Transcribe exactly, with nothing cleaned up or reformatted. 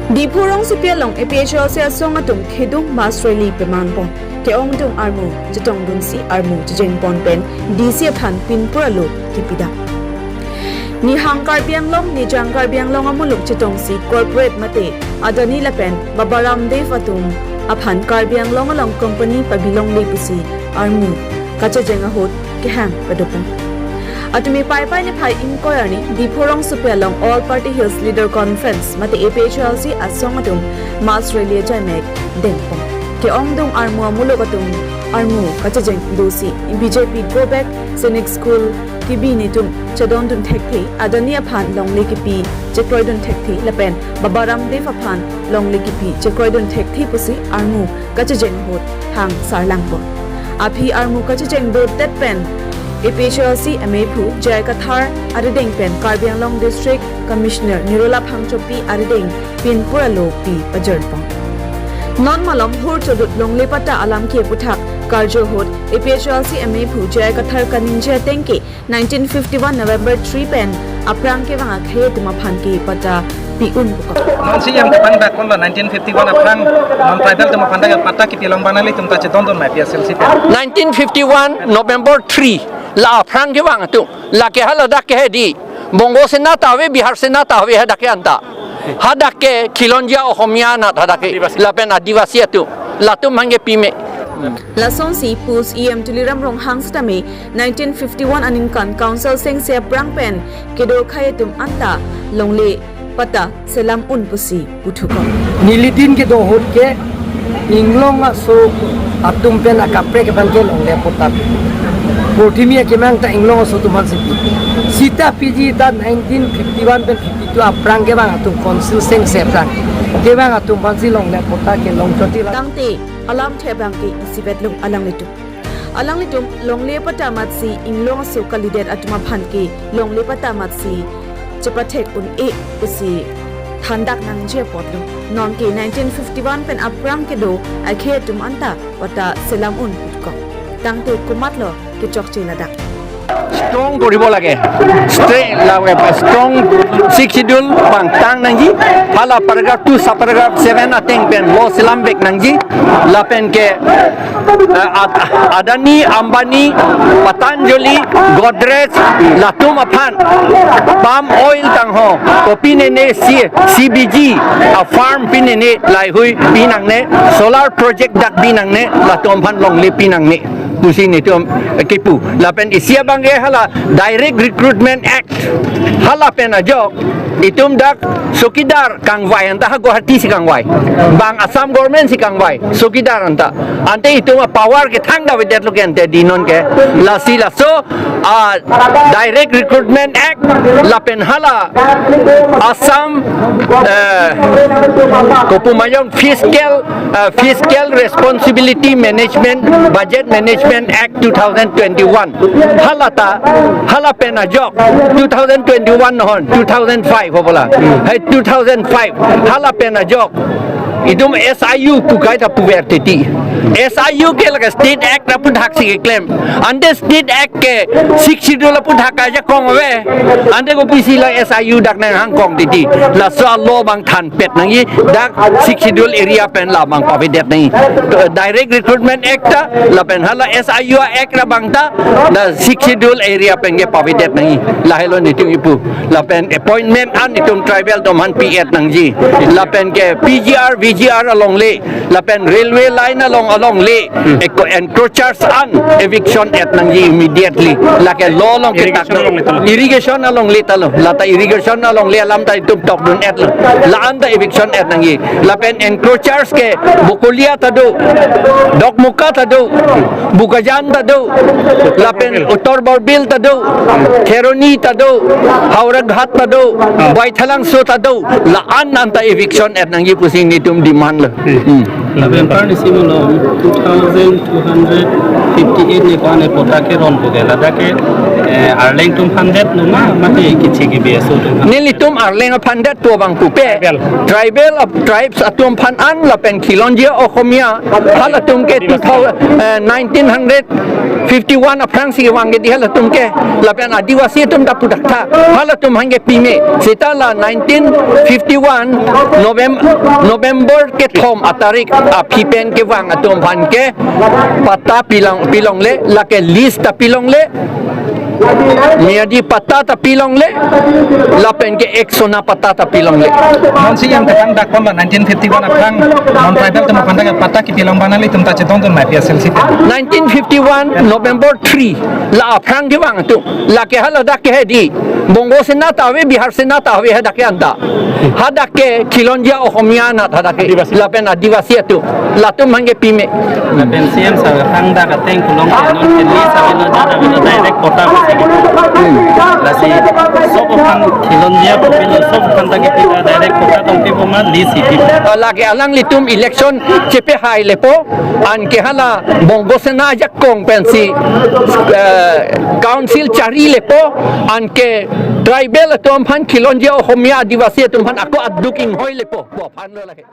Diphu rongsopi along A P H L C asong atum khedung mass rally pemanpon. Ke-ongdung armu chetongdunsi armu chejengpon pen D C aphan pinpur alo kipidam. Nihang Karbi Anglong, Nijang Karbi Anglong amuluk chetongsi corporate mate Adani lapen Baba Ramdev atum aphan Karbi Anglong along company pabilongle pusi armu kachejeng ahut kehang padopon. Atumi Paipai niphai ingkoi arni Diphu rongsopi along All Party Hills Leader Conference mate A P H L C asong atum mass rally ajai mek dengpon. Ke-ongdung armu amuluk atum armu kachejeng dosi B J P Go Back, Sainik School, kibi netum chedondun thekthe, Adani aphan longle kipi chekroidun thekthe lapen Baba Ramdev aphan longle kipi chekroidun thekthe pusi armu kachejeng ahut hang sarlangpon. Aphi armu kachejeng dodet pen A P H L C amephu J I Kathar arideng pen Karbi Anglong District Commissioner Nirola Phangchopi arideng pinpur alo pi pajirpon. Non malom hur chodut longle patta alam ke aputhak karjo ahut A P H L C amephu J I Kathar kaningje ateng ke nineteen fifty-one November three pen aphrang kevang akhei atum aphan ke patta pi-un pukok. Non C M kepangdak konlo nineteen fifty-one aphrang non tribal atum aphan dak patta kipi along bang nanglitum ta chedondun ma A P H L C pen? Nineteen fifty-one November three la aphrang kevang atum, lake haladak ke hedi Bongo Sena ta ave, Bihar Sena ta ave, hadak ke anta. Hadak ke khilonjia Ohomia anat hadak ke. Adivasi. Lapen Adivasi atum. Latum hangke pime. Lasonsi Post E M Tuliram Ronghang sitame nineteen fifty-one aningkan Council sengse aphrang pen kedo akhei atum anta longle patta selam un pusi puthukok. Nelitum kedo ahut ke inglong aso atum pen akaprek abang ke longle patta. Purthimi akemang ta inglong aso atum aphan si pi. Seta piji ta nineteen fifty-one pen fifty-two aphrang kevang atum Council sengse aphrang kevang atum aphan si longle patta kelong chotila. Tangte alamthe abang ke isivet lung alanglitum. Alanglitum longle patta amatsi inglong aso kalidet atum aphan ke longle patta amatsi chepathek un-e pusi thandak nangji apotlo. Non ke nineteen fifty-one pen aphrang kedo akhei atum anta patta selam un puthukok. Tangte komatlo kechokche ladak. Strong koribo lage. Strong lage, strong Sixth Schedule pangtang nangji. Hala paragraph two, sub paragraph seven ateng pen law selam vek nangji. Lapen ke, eh, Ad-, Adani, Ambani, Patanjali, Godrej, latum aphan palm oil tangho, kopi nene C-, C B G a farm pi nene, laheihui pi nangne, solar project dak pi nangne, latum aphan longle pi nangne pusi netum kepu. Lapen isi abang ke hala Direct Recruitment Act. Hala pen ajok itum dak chowkidar kangvai anta ha Guwahati si kangvai. Bang Assam government si kangvai chowkidar anta. Ante itum a power ke thangta avedetlo ke ante di non ke. Lasi laso, ah, Direct Recruitment Act lapen hala Assam, eh, kopumayong fiscal, eh, Fiscal Responsibility Management, Budget Management Act two thousand twenty-one. Hala ta, hala pen ajok, two thousand twenty-one nohon, two thousand five ho bola. Hai two thousand five, hala pen ajok itum S I U pu kaita puver titi. S I U ke lake State Act aputhak si keklem. Ante State Act ke Sixth Schedule aputhak ajakong ave. Ante kopisi la S I U dak nanghangkong titi. Laso a law abang thanpet nangji, dak Sixth Schedule area pen la abang pavedet nangji. Direct Recruitment Act ta, lapen hala S I U Act abang ta, la Sixth Schedule area pen ke pavedet nangji. Lahelo netum kepu. Lapen appointment an itum tribal atum aphan pi-et nangji. Lapen ke P G R, V G R alongle, lapen railway line along, alongle, eko encroachers an eviction et nangji immediately. Lake law along ke tak. Irrigation alongle talo. Irrigation alongle talo. Lata irrigation alongle alam ta itum tokdun-etlo. La-an ta eviction et nangji. Lapen encroachers ke Bokolia ta do, Dokmoka ta do, Bokajan ta do, lapen Uttar Borbil ta do, Kheroni ta do, Howraghat ta do, Baithalangso ta do, la-an anta eviction et nangji pusi netum demand lo. Hmm. Lapen par nisi malom two thousand two hundred fifty-eight ne ko-an e patta keron puke, ladak ke Eh, Arleng atum aphan det numa, mate kiche ke B S O atum aphan? Nelitum Arleng aphan det pu abang pupe. Tribal. Tribal of tribes atum aphan an lapen Khilonjia Oxomiya halatum ke two thousand, eh, nineteen hundred fifty-one aphrangsi vang ke di halatum ke, lapen Adivasi atum ta pudak tha, halatum aphan ke pime. Seta la nineteen fifty-one Novem-, November kethom atarik aphi pen kevang atum aphan ke patta pilong, pilongle, lake lease ta pilongle, miyadi patta ta pilongle, lapen ke ek sona patta ta pilongle. Non C M kethang dak pon la nineteen fifty-one aphrang non tribal atum aphan dak patta kepilong abang nanglitum ta chetongdun ma P S L C pen? Nineteen fifty-one November three la aphrang kevang atum, lake haladak ke hedi Bongo Sena ta ave, Bihar Sena ta ave, hadak ke anta. Hadak ke Khilonjia Oxomiya anat hadak ke. Adivasi. Lapen Adivasi atum. Latum aphan ke pime. Lapen C M sir, hang dak ateng kulong ke non ke lease ave, non jat ave, non direct patta ave si. Lasi sob aphan Khilonjia kopilo, sob aphan ta kipi ta direct patta tong pipo ma lease si pipo? Ah, lake alanglitum election chepe hai lepo, anke hala Bongo Sena ajakong pensi, eh, council chari lepo, anke tribal atum aphan, Khilonjia Oxomiya Adivasi atum aphan ako aduk inghoi lepo. Pu aphan lo lake.